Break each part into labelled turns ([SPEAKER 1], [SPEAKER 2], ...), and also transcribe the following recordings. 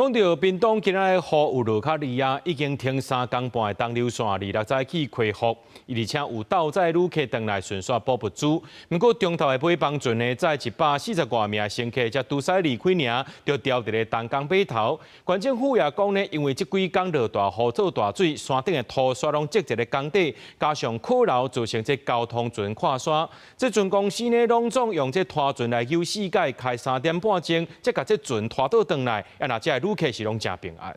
[SPEAKER 1] 講到屏東今仔日雨有落較厲害，已經停3工半的東流線，26早起恢復，而且有鬥載旅客轉來順紲補物資。毋過中頭的尾班船呢，載140外名乘客，才拄使離開爾，就牢佇咧東港碼頭。縣政府也講呢，因為這幾工落大雨做大水，山頂的土沙攏積佇咧江底，加上客流造成這交通船跨山。這船公司呢，攏總用這拖船來游四界，開3點半鐘，才共這船拖倒轉來。啊，若這旅客是攏誠平安。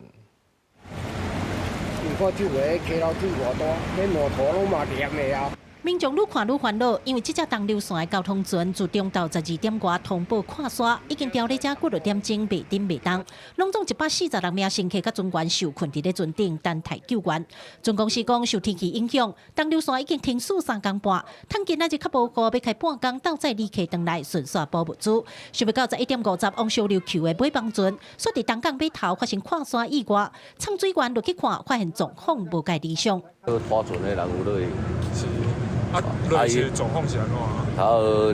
[SPEAKER 2] 你看這回溪流水偌大，彼兩頭攏嘛黏的啊。
[SPEAKER 3] 民眾愈看愈煩惱，因為這隻東流線的交通船自中晝12點外通報跨沙，已經牢佇遮幾落點鐘袂振袂動，攏總146名乘客佮船員受困佇咧船頂，等待救援。船公司講，受天氣影響，東流線已經停駛3工半，趁今仔日較無雨，欲開半工鬥載旅客轉來順紲補物資。想袂到11點50往小琉球的尾班船，煞佇東港碼頭發生跨沙意外，送水員落去看，發現狀況無蓋理想。
[SPEAKER 4] 拖船的人有落去。
[SPEAKER 5] 是。啊，落去狀況是按怎？
[SPEAKER 4] 他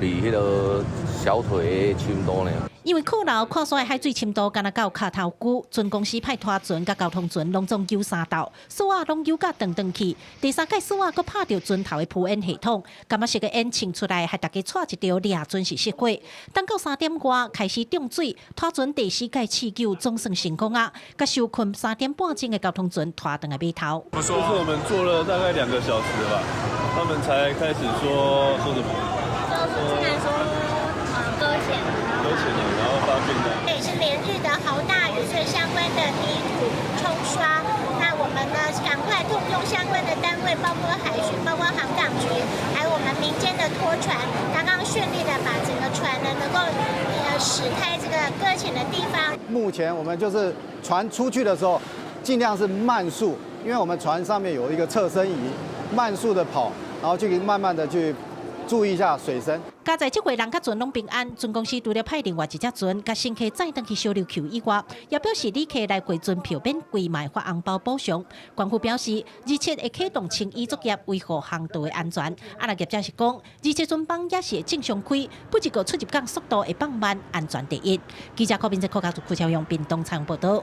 [SPEAKER 4] 離彼个小腿深度呢。
[SPEAKER 3] 因為客流跨沙的海水深度敢若到跤頭龜，船公司派拖船佮交通船攏總游三道，索仔攏游甲斷斷去。第三擺索仔閣拍著船頭的浮煙系統，感覺是個煙衝出來，害大家掣一著，掠船是失火。等到3點外開始漲水，拖船第四擺試救總算成功啊！共受困3點半鐘的交通船拖轉來碼頭。
[SPEAKER 6] 就是我們坐了大概2個小時吧，他們才開始說說什麼？
[SPEAKER 7] 說竟然說擱淺，
[SPEAKER 6] 擱淺了，然後發病了。
[SPEAKER 7] 也是連日的豪大雨，所以相關的泥土沖刷。那我們呢，趕快動用相關的單位，包括海巡、包括航港局，還有我們民間的拖船，剛剛順利的把整個船呢能夠駛開這個擱淺的地方。
[SPEAKER 8] 目前我們就是船出去的時候，盡量是慢速，因為我們船上面有一個測深儀，慢速的跑，然後就可以慢慢的去注意一下水深。
[SPEAKER 3] 佳哉這回人佮船攏平安，船公司除了派另外一隻船共乘客載轉去小琉球以外，也表示旅客來回船票免貴，嘛會發紅包補償。縣府表示，27會啟動清淤作業，維護航道的安全。啊，若業者是講，27船班也是會正常開，不過出入港速度會放慢，安全第一。記者柯明哲、柯家族、柯超勇，屏東採訪報道。